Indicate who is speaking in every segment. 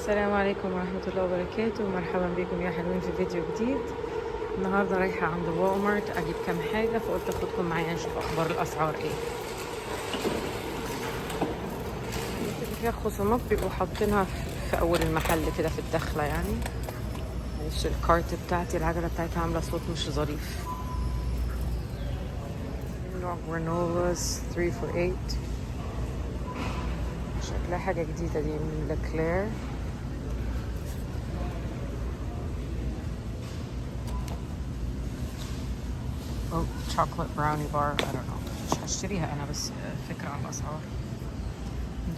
Speaker 1: السلام عليكم ورحمة الله وبركاته. مرحبا بكم يا حلوين في فيديو جديد. النهاردة رايحة عند Walmart أجيب كام حاجة، فقلت أخدكم معايا نشوف أخبار الأسعار إيه. اللي فيها خصومات بيبقوا حاطينها في أول المحل كده في الدخلة يعني. معلش ال cart بتاعتي العجلة بتاعتها عاملة صوت مش ظريف. نوع granolas 3 for 8، شكلها حاجة جديدة دي من لكلير. Oh, chocolate brownie bar. I don't know. مش هشتريها أنا، بس فكرة عن الأسعار.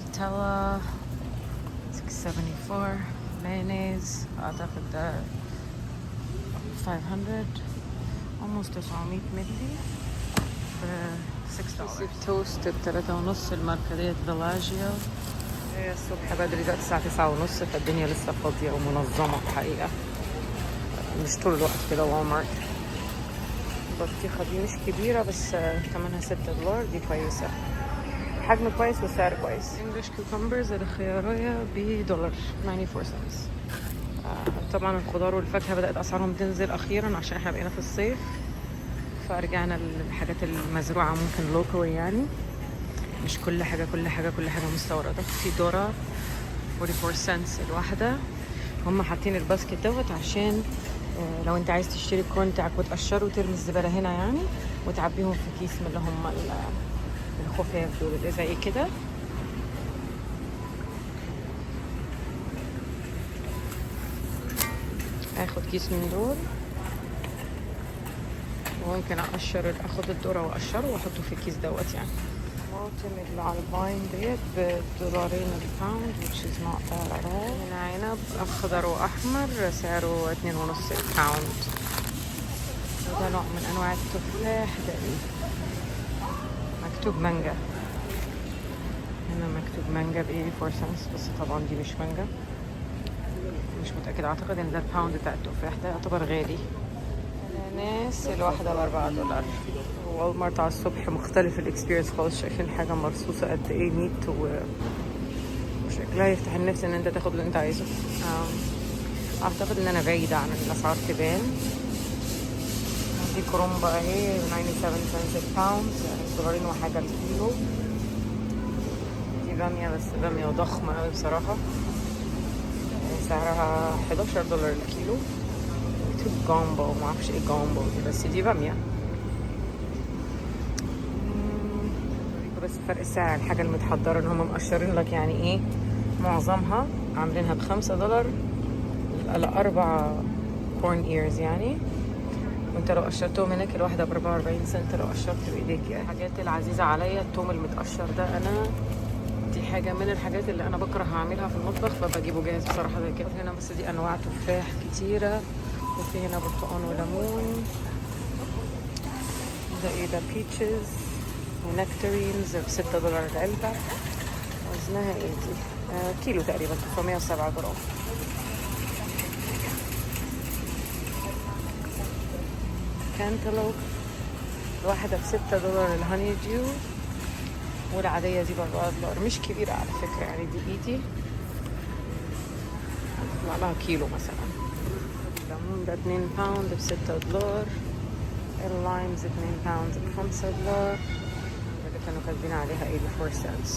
Speaker 1: نوتيلا 674، مايونيز أعتقد ده 500 almost 900 ملي ب $6. توست ب3.5، الماركة ديت فيلاجيو. هي الصبح بدري دلوقتي الساعة 9:30، فالدنيا لسه فاضية ومنظمة الحقيقة، مش طول الوقت كده. Walmart البطيخة دي مش كبيرة بس ثمنها $6، دي كويسة، الحجم كويس والسعر كويس. English cucumbers الخيارية بدولار 94 cents. طبعا الخضار والفاكهة بدأت أسعارهم تنزل أخيرا عشان احنا بقينا في الصيف، فرجعنا للحاجات المزروعة ممكن locally يعني، مش كل حاجة كل حاجة كل حاجة مستوردة. في ذرة 44 cents الواحدة. هم حاطين ال basket دوت عشان لو انت عايز تشتري ال corn بتاعك وتقشره وترمي الزبالة هنا يعني، وتعبيهم في كيس من اللي هم الخفاف دول اللي زي كده. اخد كيس من دول وممكن اقشر، اخد الذرة واقشره واحطه في الكيس دوت يعني. طماطم اللي على ال vine ديت بدولارين ال pound which is not bad at all. هنا عنب اخضر واحمر سعره 2.5 ال pound. وده نوع من انواع التفاح، ده ايه؟ مكتوب مانجا هنا، مكتوب مانجا ب 84 cents، بس طبعا دي مش مانجا، مش متأكدة. اعتقد ان ده ال pound بتاع التفاح ده يعتبر غالي. الاناناس الواحدة ب$4. Walmart على الصبح مختلف ال experience خالص. شايفين حاجة مرصوصة قد ايه neat وشكلها يفتح النفس ان انت تاخد اللي انت عايزه. اعتقد ان انا بعيدة عن الاسعار تبان. دي كرومبا اهي 97 cents ال pound، يعني دولارين وحاجة الكيلو. دي بامية، بس بامية ضخمة اوي بصراحة، يعني سعرها $11 الكيلو. مكتوب gumbo، ما اعرفش ايه gumbo دي، بس دي بامية. بس فرق السعر الحاجة المتحضرة ان هم مقشرين لك يعني ايه، معظمها عاملينها ب$5 لأربع corn ears يعني، وانت لو قشرتهم هناك الواحدة ب44 سنت لو قشرت بايديك يعني. الحاجات العزيزة عليا التوم المتقشر ده، انا دي حاجة من الحاجات اللي انا بكره اعملها في المطبخ، فبجيبه جاهز بصراحة زي كده. هنا بس دي انواع تفاح كتيرة، وفي هنا برتقان وليمون. ده ايه ده؟ peaches و nectarines ب$6 العلبة. وزنها ايه دي؟ كيلو تقريبا، 907 جرام. كانتالوب الواحدة ب$6 ال honeydew، والعادية دي ب$4، مش كبيرة على فكرة يعني، دي ايدي يطلع لها كيلو مثلا. الليمون ده 2 pound ب$6، ال limes 2 pound ب$5، اللي كانوا كاتبين عليها 84 cents.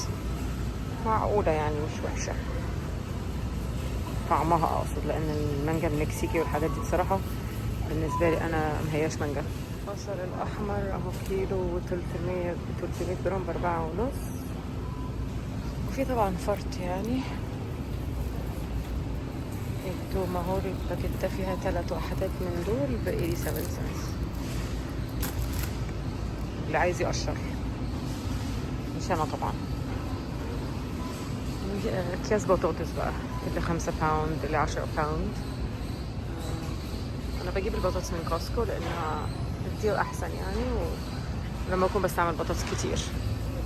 Speaker 1: معقولة يعني، مش وحشة طعمها اقصد، لان المانجا المكسيكي والحاجات دي بصراحة بالنسبة لي انا ما هياش مانجا. البصل الاحمر اهو كيلو 300 جرام ب4.5. وفي طبعا فرط يعني. التوم اهو ال packet ده فيها 3 وحدات من دول ب 87 cents. اللي عايز يقشر، مش انا طبعا. اكياس بطاطس بقى اللي 5 pound اللي 10 pound. انا بجيب البطاطس من Costco لانها ال deal احسن يعني، ولما اكون بستعمل بطاطس كتير.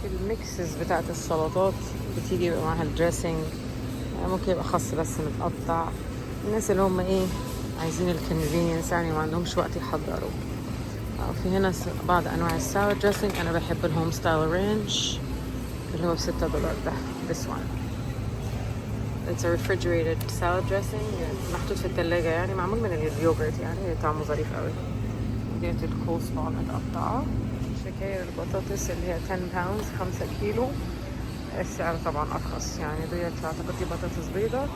Speaker 1: ال mixes بتاعت السلطات بتيجي بيبقى معاها ال dressing، ممكن يبقى خس بس متقطع. الناس اللي هم ايه عايزين ال convenience يعني، ما عندهمش وقت يحضروا. في هنا بعض انواع ال salad dressing. انا بحب ال home style ranch اللي هو ب$6 ده، this one. It's a refrigerated salad dressing، محطوط في التلاجة يعني، معمول من اليوجرت يعني، طعمه ظريف قوي. ديت الكول سلو متقطعة. شكاير البطاطس اللي هي 10 pounds، 5 كيلو، السعر طبعا أرخص يعني. ديت أعتقد دي بطاطس بيضة،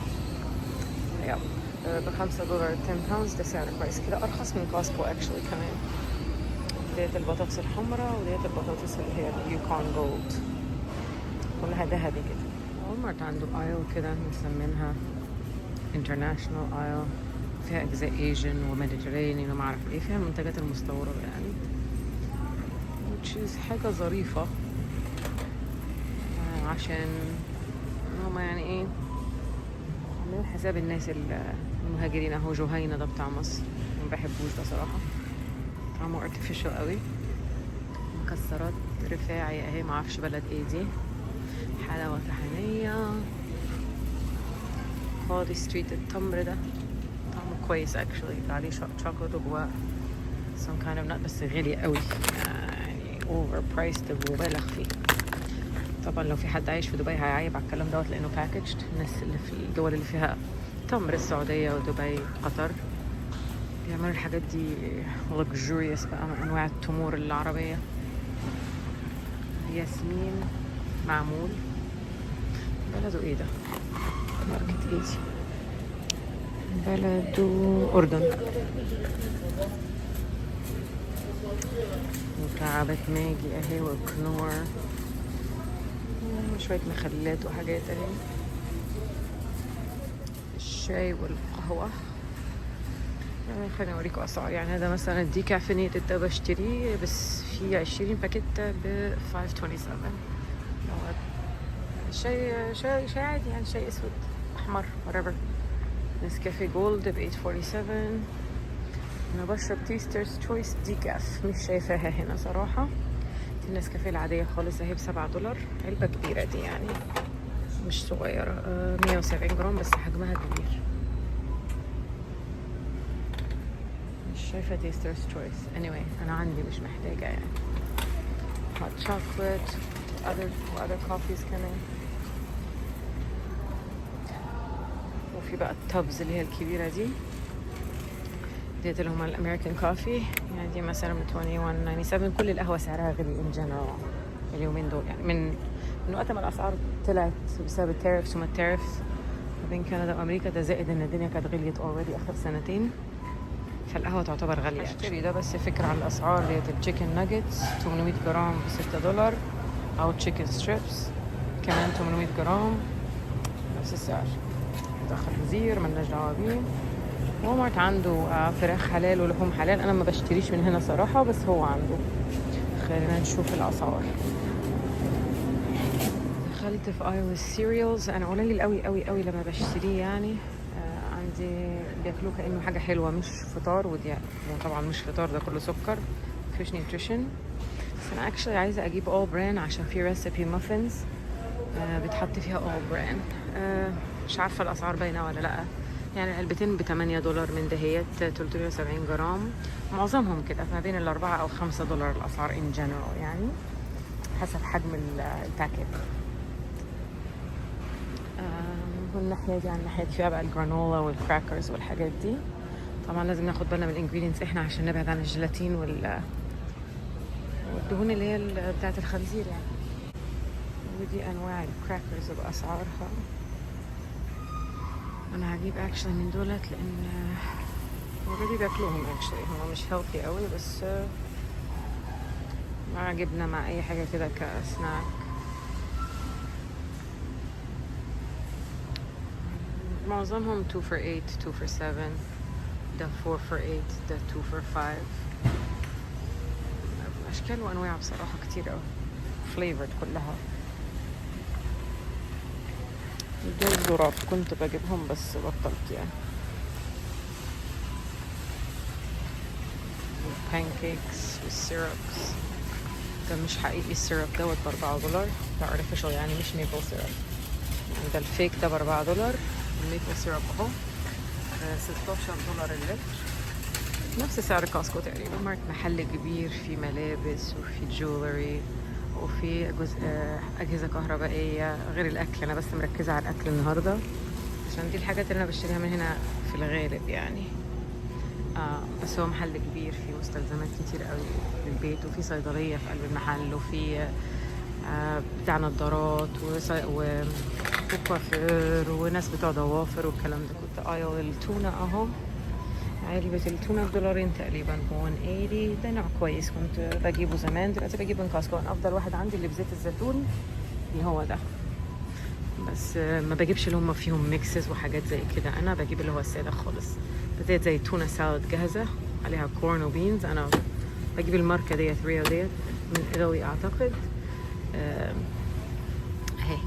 Speaker 1: yep، ب5 دولار 10 pounds، ده سعر كويس كده، أرخص من Costco actually كمان. ديت البطاطس الحمراء وديت البطاطس اللي هي ال Yukon Gold، كلها ذهبي كده. Walmart عنده aisle كده مسمينها international aisle، فيها اجزاء Asian و Mediterranean وما اعرف ايه، فيها المنتجات المستورده يعني، which is حاجة ظريفة عشان هما يعني ايه عاملين حساب الناس المهاجرين. اهو جهينة ده بتاع مصر، ما بحبوش ده صراحة، طعمه artificial قوي. مكسرات رفاعي اهي، ما اعرفش بلد ايه دي. حلاوة طحينية Holly Street. التمر ده طعمه كويس actually، عليه شوكولاتة وجواه some kind of nut، بس غالي قوي يعني، overpriced مبالغ فيه. طبعا لو في حد عايش في دبي هيعيب على الكلام دوت لانه packaged. الناس اللي في الدول اللي فيها تمر، السعودية ودبي، قطر، بيعملوا الحاجات دي luxurious بقى من انواع التمور العربية. ياسمين معمول، بلده ايه ده؟ ماركة ايه دي؟ بلده أردن. مكعبات ماجي اهي وكنور وشوية مخللات وحاجات اهي. الشاي والقهوة يعني، خليني اوريكم اسعار. يعني هذا مثلا ال decaffeinated ده بشتريه، بس في 20 باكيتة ب 5.27. هو شاي شاي عادي يعني، شاي اسود، احمر، whatever. نسكافيه Gold ب 8.47. انا بشرب Taster's Choice decaf، مش شايفاها هنا صراحة. دي النسكافيه العادية خالص اهي ب7 دولار، علبة كبيرة دي يعني مش صغيرة، 170 جرام بس حجمها كبير. مش شايفة Taster's Choice، anyway انا عندي، مش محتاجة يعني. hot chocolate، other coffees كمان. وفي بقى ال tubs اللي هي الكبيرة دي، ديت اللي هما ال American coffee يعني، دي مثلا ب 21.97. كل القهوة سعرها غالي in general اليومين دول يعني، من وقت ما الاسعار طلعت بسبب ال tariffs وما ال tariffs ما بين كندا وامريكا، ده زائد ان الدنيا كانت غليت already اخر سنتين، فالقهوة تعتبر غالية. اشتري ده بس فكرة عن الاسعار. ديت ال chicken nuggets 800 جرام ب 6 دولار، او chicken strips كمان 800 جرام نفس السعر. ده خنزير ملناش دعوة بيه. Walmart عنده فراخ حلال ولحوم حلال، انا ما بشتريش من هنا صراحة، بس هو عنده. خلينا نشوف الاسعار. دخلت في aisle ال cereals. انا قليل قوي قوي قوي لما بشتريه يعني، عندي بياكلوه كانه حاجة حلوة مش فطار، ودي طبعا مش فطار، ده كله سكر، مفيش nutrition. بس انا actually عايزه اجيب All Bran عشان في recipe muffins بتحط فيها All Bran. مش عارفه الاسعار باينة ولا لا. يعني علبتين ب 8 دولار من دهيت 370 جرام، معظمهم كده ما بين ال4 او 5 دولار الاسعار in general يعني، حسب حجم ال packet. والناحية دي، على الناحية دي فيها بقى ال granola وال crackers والحاجات دي. طبعا لازم ناخد بالنا من ال ingredients احنا عشان نبعد عن الجيلاتين والدهون اللي هي بتاعه الخنزير يعني. ودي انواع ال crackers باسعارها. انا هجيب actually من دولت لان already بياكلوهم actually، هو مش healthy قوي بس مع جبنه، مع اي حاجة كده كسناك. معظمهم 2 for 8، 2 for 7، ده 4 for 8، ده 2 for 5. اشكال وانواع بصراحة كتير قوي، flavored كلها. دول ظراف كنت بجيبهم بس بطلت يعني. ال pancakes وال syrups، ده مش حقيقي ال syrup دوت، ب4 دولار، ده artificial يعني مش maple syrup يعني، ده ال fake ده ب4 دولار. ال maple syrup اهو 16 دولار اللتر، نفس سعر Costco تقريبا. Mart محل كبير فيه ملابس وفي jewelry وفي جزء أجهزة كهربائية غير الأكل. أنا بس مركزة على الأكل النهاردة. عشان دي الحاجات اللي انا بشتريها من هنا في الغالب يعني. بس هو محل كبير فيه مستلزمات كتير قوي للبيت، وفي صيدلية في قلب المحل، وفي بتاع نظارات وكوافير وناس بتوع ضوافر والكلام ده. كنت aisle التونة اهو، علبة التونة بدولارين تقريبا، ب 180. ده نوع كويس كنت بجيبه زمان، دلوقتي بجيب من Costco. انا افضل واحد عندي اللي بزيت الزيتون اللي هو ده، بس ما بجيبش اللي هم فيهم mixes وحاجات زي كده. انا بجيب اللي هو السادة خالص، بزيت زي tuna salad جاهزة عليها corn و beans. انا بجيب الماركة ديت، ريو ديت، من ايطالي اعتقد. اهي،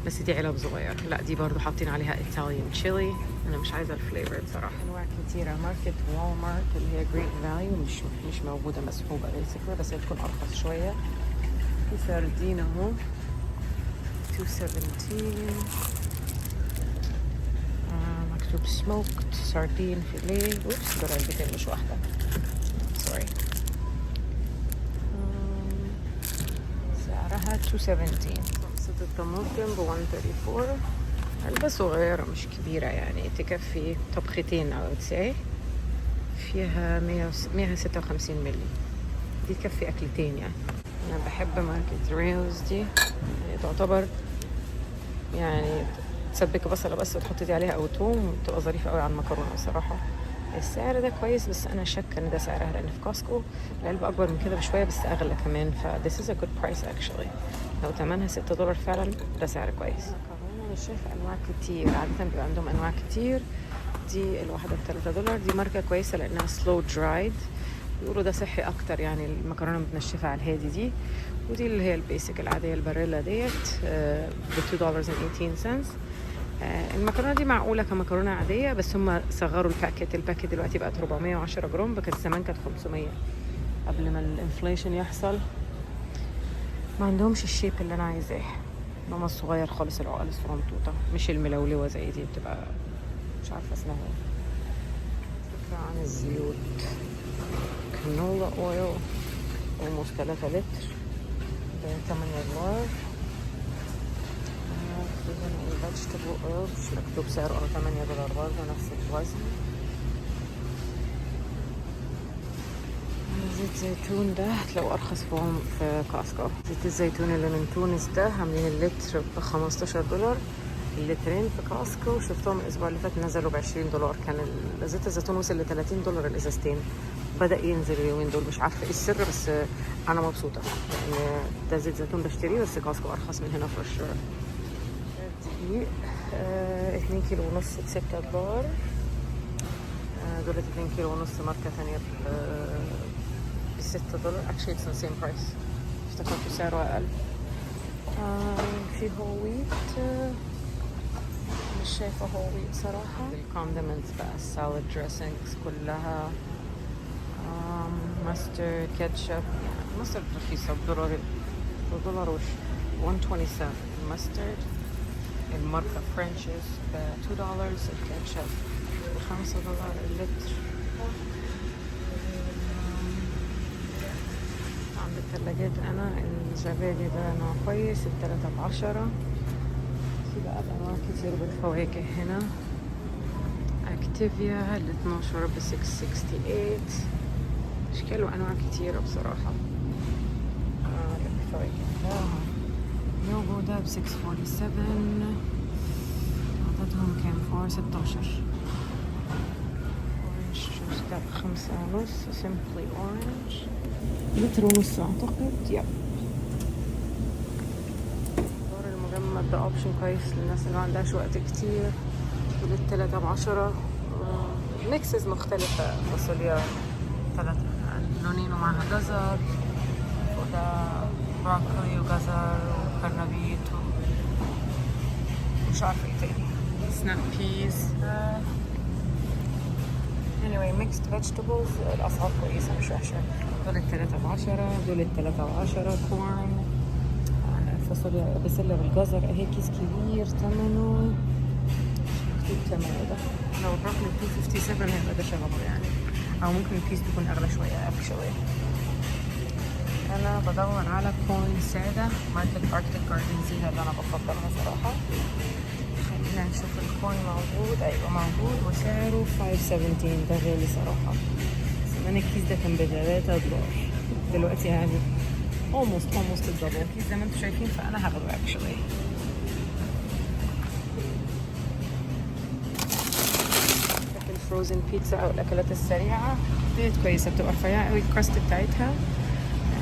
Speaker 1: بس دي علب صغيرة. لا، دي برضو حاطين عليها Italian chili. انا مش عايزة ال flavor بصراحة. انواع كتيرة. ماركة Walmart اللي هي Great Value مش موجودة، مسحوبة basically، بس هي بتكون ارخص شوية. في سردين اهو 217، مكتوب smoked sardine fillet. oops، دول علبتين مش واحدة، sorry. سعرها 217. صلصة الطماطم ب 134، علبة صغيرة مش كبيرة، يعني تكفي طبختين I would say. فيها 156 ملي، دي تكفي أكلتين يعني. أنا بحب ماركة Rao's دي، يعني تعتبر يعني تسبك بصلة بس وتحطي دي عليها أو توم، تبقى ظريفة قوي على المكرونة بصراحة. السعر ده كويس، بس أنا شاكة إن ده سعرها، لأن في Costco العلبة أكبر من كده بشوية بس أغلى كمان. ف this is a good price actually. لو تمنها 6 دولار فعلا ده سعر كويس. مكرونة مش شايفة أنواع كتير، عادة بيبقى عندهم أنواع كتير. دي الواحدة ب3 دولار. دي ماركة كويسة لأنها slow dried، بيقولوا ده صحي أكتر، يعني المكرونة متنشفة على الهادي دي. ودي اللي هي ال basic العادية الباريلا ديت ب 2 dollars and 18 cents. المكرونه دي معقولة كمكرونه عاديه، بس هم صغروا ال packet. ال packet دلوقتي بقت 410 جرام، كانت زمان كانت 500 قبل ما ال inflation يحصل. ما عندهمش ال shape اللي انا عايزاه، اللي هما الصغير خالص، العقل الصغنطوطه، مش الملولوه زي دي، بتبقى مش عارفه اسمها ايه. فكرة عن الزيوت، canola oil almost 3 لتر ب 8 دولار. في هنا ايه؟ vegetable oil مش مكتوب سعره، 8 دولار برضه، نفس الوزن. زيت زيتون ده هتلاقوه أرخص في Costco. زيت الزيتون اللي من تونس ده عاملين اللتر ب15 دولار، اللترين في Costco شفتهم الأسبوع اللي فات نزلوا ب20 دولار. كان زيت الزيتون وصل ل30 دولار الإزازتين، بدأ ينزل اليومين دول، مش عارفة ايه السر، بس أنا مبسوطة لأن ده زيت زيتون بشتريه، بس Costco أرخص من هنا for sure. دقيق 2.5 كيلو ب6 دولار. دولت 2.5 كيلو ماركة تانية ب6 دولار. actually it's the same price، افتكرته سعره أقل. في whole wheat، مش شايفة whole wheat صراحة. ال condiments بقى، ال salad dressings كلها، mustard، ketchup. mustard رخيصة بدولار، بدولار وش 127 ال mustard. الماركة French's ب 2 دولار، الكاتشب ب 5 دولار اللتر. عند الثلاجات أنا الزبادي ده نوع كويس، التلاتة ب10. في بقى أنواع كتير بالفواكه هنا. Activia ال12 ب668. أشكال وأنواع كتيرة بصراحة. الفواكه ده يوجو ده ب647. عددهم كام؟ four، 16. orange juice ده ب5.5، Simply Orange، لتر ونص اعتقد، yep. الخضار المجمد ده option كويس للناس اللي ما عندهاش وقت كتير. دول التلاتة ب10، mixes مختلفة، فاصوليا تلاتة لونين ومعها جزر، وده بروكلي وجزر وكرنبيط مش عارفة ايه تاني، snap peas. anyway، mixed vegetables الأسعار كويسة مش وحشة. دول التلاتة ب10، دول التلاتة ب10. corn، فاصوليا، بسلة بالجزر اهي، كيس كبير، تمنه مش مكتوب تمنه. ده لو الرقم 257 هيبقى ده شبهه يعني، او ممكن الكيس تكون اغلى شوية actually. انا بدور على corn سادة، ماركة Arctic Garden هي اللي انا بفضلها صراحة. خلينا خلينا نشوف ال corn موجود. ايوه موجود، وسعره 5.17. ده غالي صراحة. زمان الكيس ده كان ب3 دولار، دلوقتي يعني almost ال double. الكيس زي ما انتم شايفين، فانا هاخده actually. ال frozen pizza او الاكلات السريعة ديت كويسه، بتبقى رفيعة قوي ال crust بتاعتها.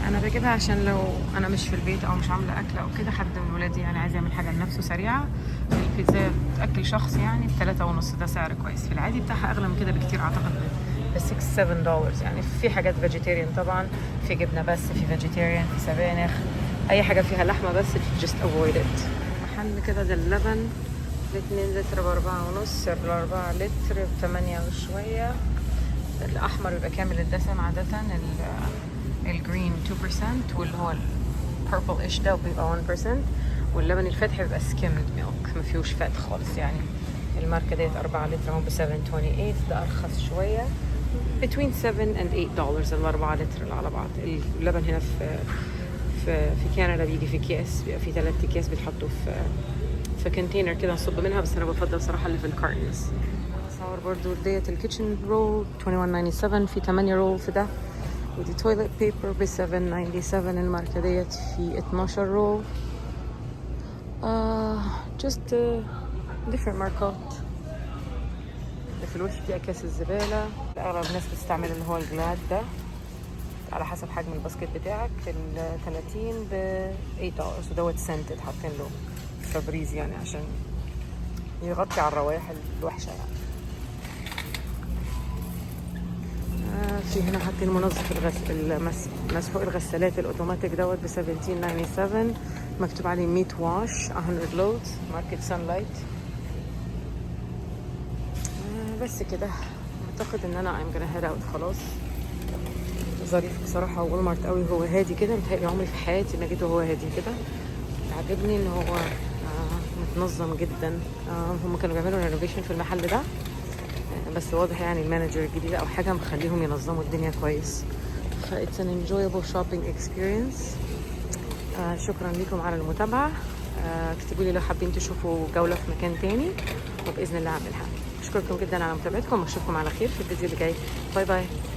Speaker 1: انا بجيبها عشان لو انا مش في البيت او مش عامله اكل او كده، حد من ولادي يعني عايز يعمل حاجة لنفسه سريعه. البيتزا تاكل شخص يعني ب3.5، ده سعر كويس. في العادي بتاعها اغلى من كده بكتير، اعتقد ب 6 7 دولار يعني. في حاجات vegetarian طبعا، في جبنه بس، في vegetarian، في سبانخ، اي حاجة فيها لحمه بس just avoid it. محل كده ده اللبن، ال2 لتر ب4.5، ال4 لتر ب8 وشوية. الأحمر بيبقى كامل الدسم عادة، ال green 2%، واللي هو ال purple ish ده بيبقى 1%، واللبن الفاتح بيبقى skimmed milk، ما فيهوش fat خالص يعني. الماركة ديت 4 لتر هم ب 7.28، ده أرخص شوية، between 7 and 8 dollars ال4 لتر اللي على بعض. اللبن هنا في كندا بيجي في اكياس، بيبقى في ثلاث اكياس بيتحطوا في container كده نصب منها، بس انا بفضل صراحة اللي في ال cartons. صور برضو ديت ال kitchen roll 21.97، في 8 roll في ده. ودي toilet paper ب 7.97، الماركة ديت في 12 roll. Just different ماركات. ده في الوش في اكياس الزبالة. اغلب الناس بتستعمل اللي هو ال Glad ده، على حسب حجم ال basket بتاعك. ال 30 ب 8 دولار، ودوت scented، حاطين له Febreze يعني عشان يغطي على الروائح الوحشة يعني. في هنا حاطين منظف مسحوق الغسالات الاوتوماتيك دوت ب 17.97، مكتوب عليه 100 wash، 100 loads، ماركة Sunlight. بس كده اعتقد ان انا I'm gonna head out خلاص. ظريف بصراحة Walmart قوي، هو هادي كده، متهيألي عمري في حياتي ما جيت وهو هادي كده. عجبني ان هو متنظم جدا. هم كانوا بيعملوا renovation في المحل ده، بس واضح يعني ال manager الجديد او حاجة مخليهم ينظموا الدنيا كويس، ف it's an enjoyable shopping experience. شكرا لكم على المتابعة. اكتبوا لي لو حابين تشوفوا جولة في مكان تاني، وبإذن الله أعملها. أشكركم جدا على متابعتكم، وأشوفكم على خير في الفيديو اللي جاي. bye bye.